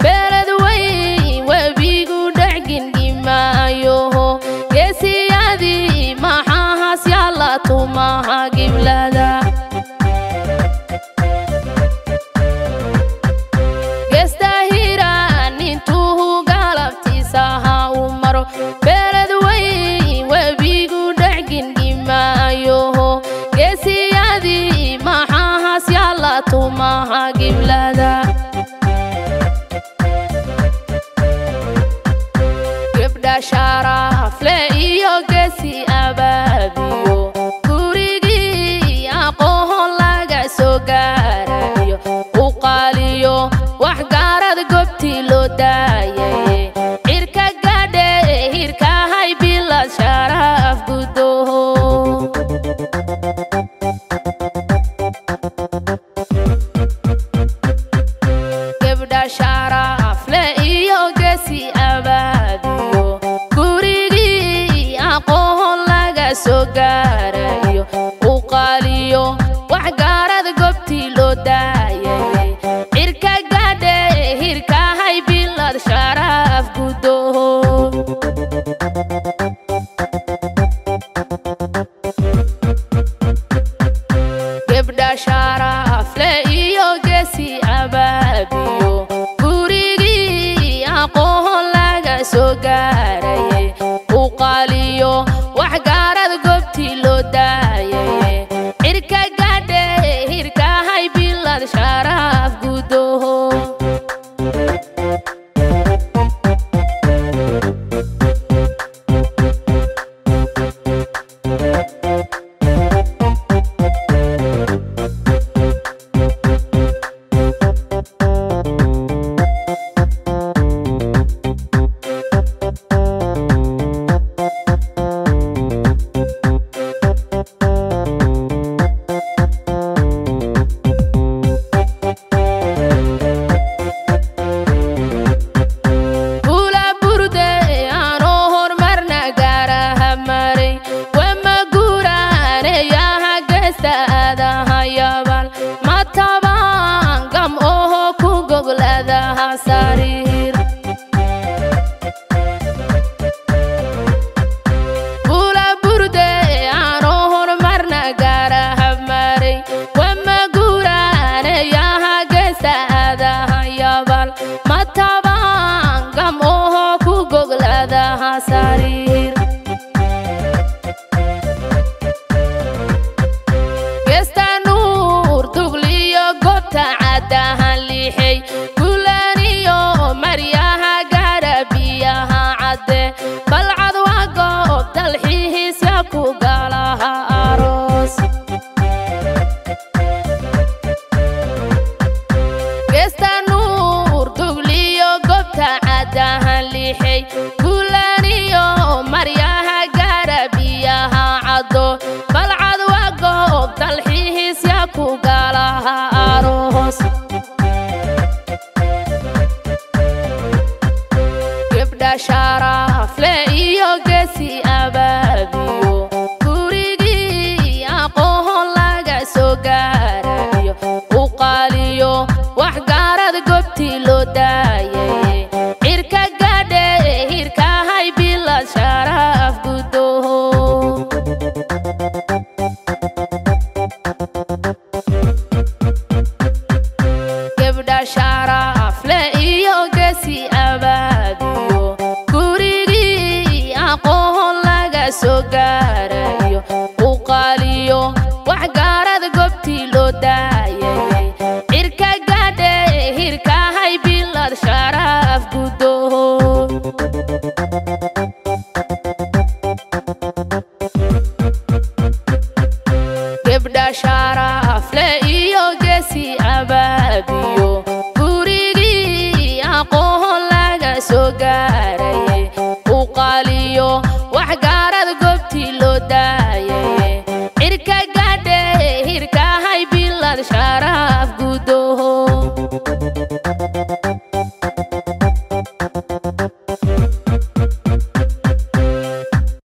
Beled weyn webigu dhexgingimaayo geesiyadii maxaahas yaala tumaha giblada. Geesta Hiiraan intuu galabtiisa ha u maro beled weyn webigu dhexgingimaayo geesiyadii maxaahas yaala tumaha giblada. Gabdha sharafle iyo geesi abaabiyo gurigii aqoon laga soo gaarayo u qaaliyo wax gaarad goobtii loo daayay cirka gaadhe hirkahay bila sharaf gudoho. Gabdha sharafle iyo geesi abaabiyo gurigii aqoon laga soo gaarayo u qaaliyo wax gaarad goobtii loo daayay cirka gaadhe hirkahay bilad sharaf gudoho. Gabdha sharafle iyo geesi abaabiyo gurigii aqoon laga soo gaarayay u qaaliyo wax gaarad goobtii loo daayay cirka gaadhe hirkahay bilad sharaf gudoho. Bula burde aanoo horumarna gaaraha maray wama guuraaneyaha geesta aadaha yabal matabaan gam oho ku gogladaha sariir. Bula burde aanoo horumarna gaaraha maray wama guuraaneyaha geesta aadaha yabal matabaan gam oho ku gogladaha sariir. Geesta nuur dugliyo goobta caddahan liixay gulaaniyo maryaha gaara biyaha cadde balcad waa goob dalxiisya ku galaha aroos. Geesta nuur dugliyo goobta caddahan liixay gulaaniyo maryaha gaara biyaha caddo balcad waa goob dalxiisya ku galaha aroos. Gabdha sharafle iyo geesi abaabiyo gurigii aqoon laga soo gaarayo u qaaliyo wax gaarad goobtii loo daayay cirka gaadhe hirkahay bila sharaf gudoho. Gabdha sharafle iyo geesi abaabiyo gurigii aqoon laga soo gaarayo u qaaliyo wax gaarad goobtii loo daayay cirka gaadhe hirkahay bilad sharaf gudoho.